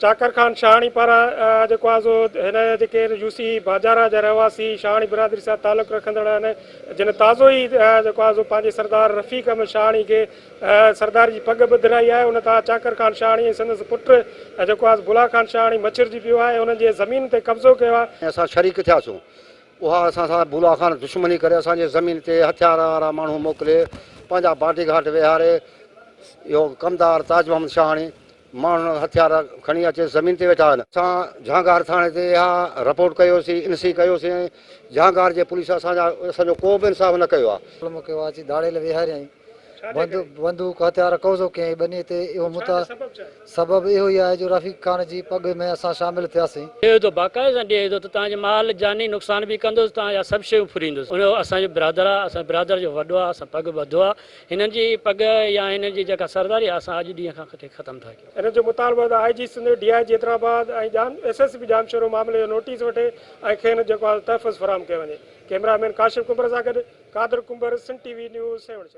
چاڪر خان شاهاڻي پاران جيڪو آهي سو هن جيڪي يو سي باجارا جا رهواسي شاهاڻي برادري سان تعلق رکندڙ آهن جن تازو ئي جيڪو آهي سو پنهنجي سردار رفيق احمد شاهاڻي کي سرداري جي پڳ ٻڌرائي آهي ان تان چاڪر خان شاهاڻي ۽ سندس پٽ جيڪو آهي بلا خان شاهاڻي مڇرجي پيو آهي ۽ انهن جي زمين تي قبضو ڪيو آهي. ۽ اسان شريڪ ٿياسون. اها اسان سان بولا خان دشمني ڪري اسان جي زمين تي هٿيار وارا ماڻهو موڪلي پنهنجا باڊي گارڊ ويهاري اهو ڪمدار تاج محمد شاهاڻي ماڻهن هٿيار کڻي اچي زمين تي ويٺا آهن. اسان جهانگار ٿاڻي تي اها رپورٽ ڪيوسين انسي ڪيوسين ۽ جهانگار جي پوليس اسان جا اسان جو ڪو به انصاف نه ڪيو آهي. ظلم ڪيو آهي اچي ڌاڙيل ويهاريائين بندوق هٿيار قبضو ڪيائين ٻني تي اهو متا سبب اهو ئي آهي جو رفيق خان جي پڳ ۾ اسان شامل ٿياسين. ڏئي ٿو باقاعده سان ڏئي ٿو ته توهان جي مال جاني نقصان به ڪندس توهان جا سڀ شيون ڦريندس اهو اسان جو برادر آهي اسان برادر جو وڏو آهي اسان پڳ ٻڌو آهي هنن جي پڳ يا هنن جي جيڪا سرداري آهي اسان اڄ ڏينهن کان ڪٿي ختم ٿا ڪيون. هنن جو مطالبو آهي ته I G Sindh, D I G Hyderabad ۽ S S P Jamshoro معاملي جو نوٽيس وٺي ۽ کين جيڪو آهي تحفظ فراهم ڪيو وڃي. ڪئميرا مين ڪاشف ڪنڀر سان گڏ Qadir Kumbhar, Sindh T V news, Sehwan Sharif.